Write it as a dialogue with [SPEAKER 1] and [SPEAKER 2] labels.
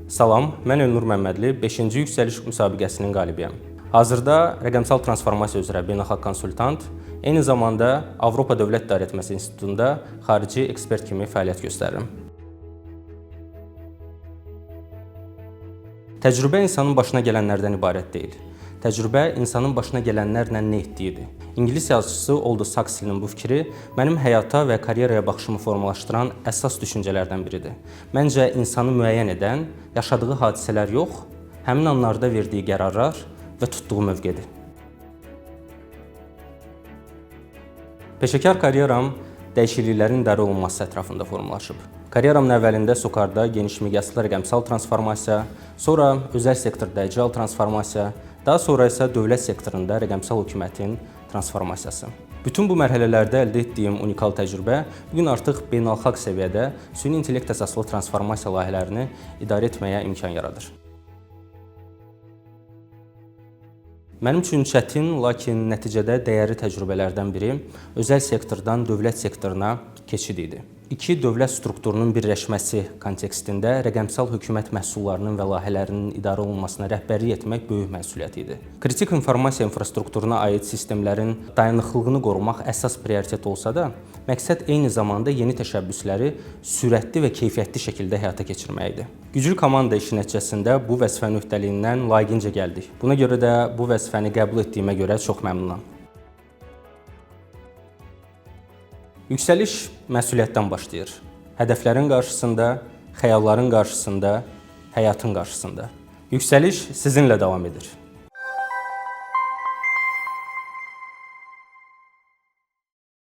[SPEAKER 1] Salam, mən Elnur Məmmədli, 5-ci Yüksəliş müsabiqəsinin qalibiyəm. Hazırda rəqəmsal transformasiya üzrə beynəlxalq konsultant, eyni zamanda Avropa Dövlət İdarəetməsi İnstitutunda xarici ekspert kimi fəaliyyət göstərirəm. Təcrübə insanın başına gələnlərdən ibarət deyil. Təcrübə insanın başına gələnlərlə nə etdiyidir. İngilis yazıçısı Aldous Huxley-nin bu fikri mənim həyata və karyeraya baxışımı formalaşdıran əsas düşüncələrdən biridir. Məncə insanı müəyyən edən yaşadığı hadisələr yox, həmin anlarda verdiyi qərarlar və tutduğu mövqedir. Peşəkar karyeram dəyişikliklərin idarə olunması ətrafında formalaşıb. Karyeramın əvvəlində SOCAR-da geniş miqyaslı rəqəmsal transformasiya, sonra özəl sektorda agile transformasiya, daha sonra isə dövlət sektorunda rəqəmsal hökumətin transformasiyası. Bütün bu mərhələlərdə əldə etdiyim unikal təcrübə bu gün artıq beynəlxalq səviyyədə süni intellekt əsaslı transformasiya layihələrini idarə etməyə imkan yaradır. Mənim üçün çətin, lakin nəticədə dəyərli təcrübələrdən biri özəl sektordan dövlət sektoruna keçid idi. İki dövlət strukturunun birləşməsi kontekstində rəqəmsal hökumət məhsullarının və layihələrinin idarə olunmasına rəhbərlik etmək böyük məsuliyyət idi. Kritik informasiya infrastrukturuna aid sistemlərin dayanıqlığını qorumaq əsas prioritet olsa da, məqsəd eyni zamanda yeni təşəbbüsləri sürətli və keyfiyyətli şəkildə həyata keçirmək idi. Güclü komanda işi nəticəsində bu vəzifənin öhdəliyindən layiqincə gəldik. Buna görə də bu vəzifəni qəbul etdiyimə görə çox məmnunam. Yüksəliş məsuliyyətdən başlayır. Hədəflərin qarşısında, xəyalların qarşısında, həyatın qarşısında. Yüksəliş sizinlə davam edir.